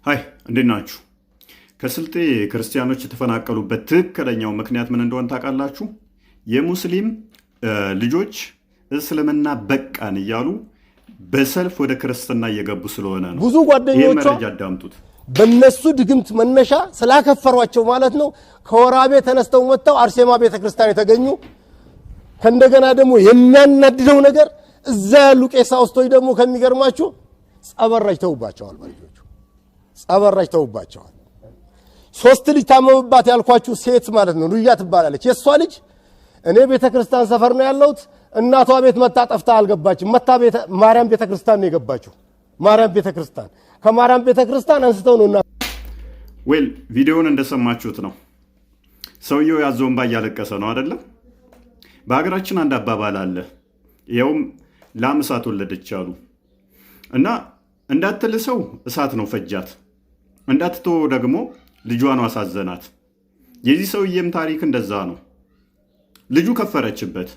Hi፣ እንዴት ናችሁ? ከስልጤ ክርስቲያኖች የተፈናቀሉበት ትክክለኛው ምክንያት ምን እንደሆነ ታውቃላችሁ? የሙስሊም ልጆች እስልምና በቃን እያሉ በሰልፍ ወደ ክርስትና እየገቡ ስለሆነ ነው። ብዙ ይህን ጓደኞቿ መረጃ አዳምጡት። በነሱ ድግምት መነሻ ስላከፈሯቸው ማለት ነው። ከወራቤ ተነስተው መጥተው አርሴማ ቤተ ክርስቲያን የተገኙ፣ ከእንደገና ደግሞ የሚያናድደው ነገር እዛ ያሉ ቄሳውስቶች ደግሞ ከሚገርማችሁ ጸበል ረጭተውባቸዋል። በልጆቹ ጸበል ረጭተውባቸዋል። ሶስት ልጅ ታመምባት ያልኳችሁ ሴት ማለት ነው፣ ሉያ ትባላለች። የእሷ ልጅ እኔ ቤተ ክርስቲያን ሰፈር ነው ያለሁት። እናቷ ቤት መታ ጠፍታ አልገባችም። መታ ማርያም ቤተ ክርስቲያን ነው የገባችው። ማርያም ቤተ ክርስቲያን፣ ከማርያም ቤተ ክርስቲያን አንስተው ነው እና Well፣ ቪዲዮውን እንደሰማችሁት ነው። ሰውየው ያዞ እንባ እያለቀሰ ነው አይደለም? በሀገራችን አንድ አባባል አለ። ይኸውም ላም እሳት ወለደች አሉ እና እንዳትልሰው እሳት ነው ፈጃት፣ እንዳትተወው ደግሞ ልጇ ነው አሳዘናት። የዚህ ሰውዬም ታሪክ እንደዛ ነው። ልጁ ከፈረችበት።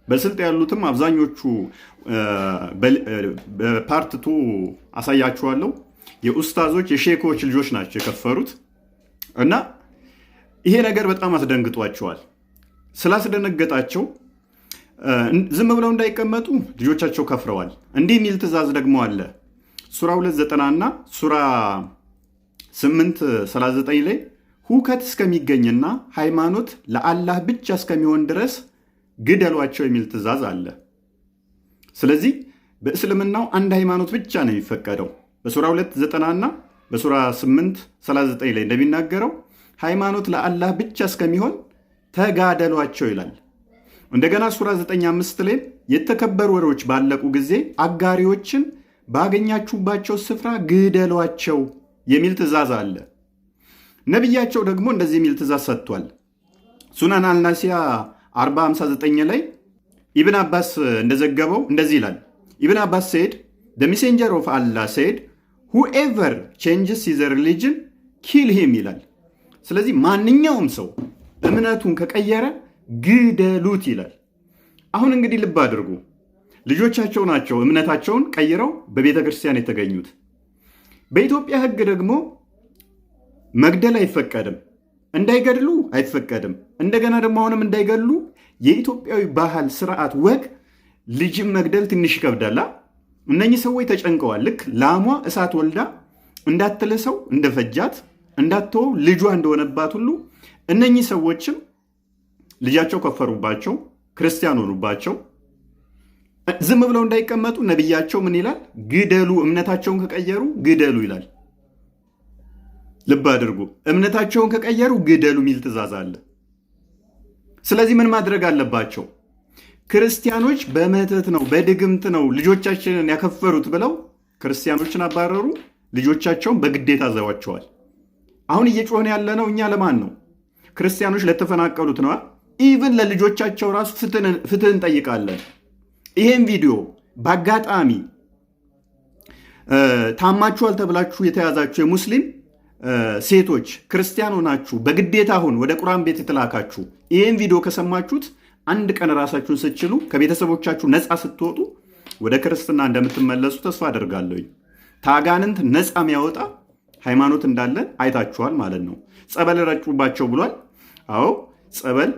በስልጤ ያሉትም አብዛኞቹ በ part 2 አሳያችኋለሁ። የኡስታዞች የሼኮች ልጆች ናቸው የከፈሩት እና ይሄ ነገር በጣም አስደንግጧቸዋል። ስላስደነገጣቸው ዝም ብለው እንዳይቀመጡ ልጆቻቸው ከፍረዋል። እንዲህ የሚል ትእዛዝ ደግሞ አለ። ሱራ 290 እና ሱራ 839 ላይ ሁከት እስከሚገኝና ሃይማኖት ለአላህ ብቻ እስከሚሆን ድረስ ግደሏቸው የሚል ትእዛዝ አለ። ስለዚህ በእስልምናው አንድ ሃይማኖት ብቻ ነው የሚፈቀደው። በሱራ 290 እና በሱራ 839 ላይ እንደሚናገረው ሃይማኖት ለአላህ ብቻ እስከሚሆን ተጋደሏቸው ይላል። እንደገና ሱራ 95 ላይ የተከበሩ ወሮች ባለቁ ጊዜ አጋሪዎችን ባገኛችሁባቸው ስፍራ ግደሏቸው የሚል ትእዛዝ አለ። ነቢያቸው ደግሞ እንደዚህ የሚል ትእዛዝ ሰጥቷል። ሱናን አልናሲያ 459 ላይ ኢብን አባስ እንደዘገበው እንደዚህ ይላል። ኢብን አባስ said, "The messenger of Allah said, whoever changes his religion, kill him" ይላል። ስለዚህ ማንኛውም ሰው እምነቱን ከቀየረ ግደሉት ይላል። አሁን እንግዲህ ልብ አድርጉ። ልጆቻቸው ናቸው እምነታቸውን ቀይረው በቤተ ክርስቲያን የተገኙት። በኢትዮጵያ ሕግ ደግሞ መግደል አይፈቀድም። እንዳይገድሉ አይፈቀድም። እንደገና ደግሞ አሁንም እንዳይገድሉ የኢትዮጵያዊ ባህል፣ ስርዓት፣ ወግ ልጅም መግደል ትንሽ ይከብዳላ። እነኚህ ሰዎች ተጨንቀዋል። ልክ ላሟ እሳት ወልዳ እንዳትልሰው እንደፈጃት፣ እንዳትተወው ልጇ እንደሆነባት ሁሉ እነኚህ ሰዎችም ልጃቸው ከፈሩባቸው፣ ክርስቲያን ሆኑባቸው። ዝም ብለው እንዳይቀመጡ ነቢያቸው ምን ይላል? ግደሉ፣ እምነታቸውን ከቀየሩ ግደሉ ይላል። ልብ አድርጉ። እምነታቸውን ከቀየሩ ግደሉ የሚል ትእዛዝ አለ። ስለዚህ ምን ማድረግ አለባቸው? ክርስቲያኖች በመተት ነው፣ በድግምት ነው ልጆቻችንን ያከፈሩት ብለው ክርስቲያኖችን አባረሩ። ልጆቻቸውን በግዴታ ዘዋቸዋል። አሁን እየጮህን ያለነው እኛ ለማን ነው? ክርስቲያኖች ለተፈናቀሉት ነዋ። Even ለልጆቻቸው ራሱ ፍትህ እንጠይቃለን። ይሄን ቪዲዮ በአጋጣሚ ታማችኋል ተብላችሁ የተያዛችሁ የሙስሊም ሴቶች፣ ክርስቲያን ሆናችሁ በግዴታ አሁን ወደ ቁርአን ቤት የተላካችሁ፣ ይህን ቪዲዮ ከሰማችሁት አንድ ቀን ራሳችሁን ስትችሉ፣ ከቤተሰቦቻችሁ ነፃ ስትወጡ ወደ ክርስትና እንደምትመለሱ ተስፋ አደርጋለሁኝ። ከአጋንንት ነፃ የሚያወጣ ሃይማኖት እንዳለን አይታችኋል ማለት ነው። ጸበል ረጩባቸው ብሏል። አዎ፣ ጸበል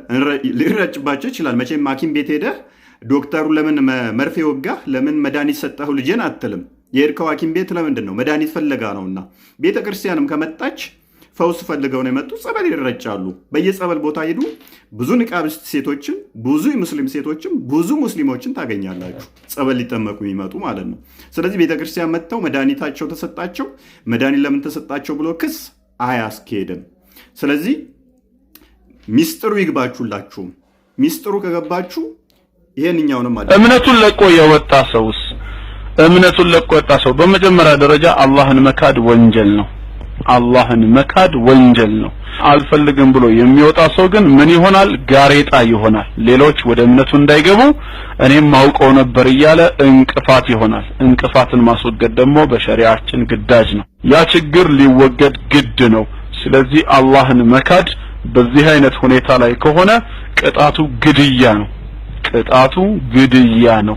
ሊረጭባቸው ይችላል። መቼም ሐኪም ቤት ሄደህ ዶክተሩ ለምን መርፌ ወጋህ፣ ለምን መድኃኒት ሰጠኸው ልጄን አትልም። የሄድከው ሐኪም ቤት ለምንድን ነው? መድኃኒት ፍለጋ ነውና። ቤተ ክርስቲያንም ከመጣች ፈውስ ፈልገው ነው የመጡት። ጸበል ይረጫሉ። በየጸበል ቦታ ሂዱ። ብዙ ንቃብስት ሴቶችን፣ ብዙ የሙስሊም ሴቶችን፣ ብዙ ሙስሊሞችን ታገኛላችሁ። ጸበል ሊጠመቁ የሚመጡ ማለት ነው። ስለዚህ ቤተክርስቲያን መጥተው መድኃኒታቸው ተሰጣቸው። መድኃኒት ለምን ተሰጣቸው ብሎ ክስ አያስኬድም። ስለዚህ ሚስጥሩ ይግባችሁላችሁም። ሚስጥሩ ከገባችሁ ይሄንኛውንም አለ። እምነቱን ለቆ የወጣ ሰውስ? እምነቱን ለቆ የወጣ ሰው በመጀመሪያ ደረጃ አላህን መካድ ወንጀል ነው። አላህን መካድ ወንጀል ነው። አልፈልግም ብሎ የሚወጣ ሰው ግን ምን ይሆናል? ጋሬጣ ይሆናል። ሌሎች ወደ እምነቱ እንዳይገቡ እኔም አውቀው ነበር እያለ እንቅፋት ይሆናል። እንቅፋትን ማስወገድ ደግሞ በሸሪዓችን ግዳጅ ነው። ያ ችግር ሊወገድ ግድ ነው። ስለዚህ አላህን መካድ በዚህ አይነት ሁኔታ ላይ ከሆነ ቅጣቱ ግድያ ነው። ቅጣቱ ግድያ ነው።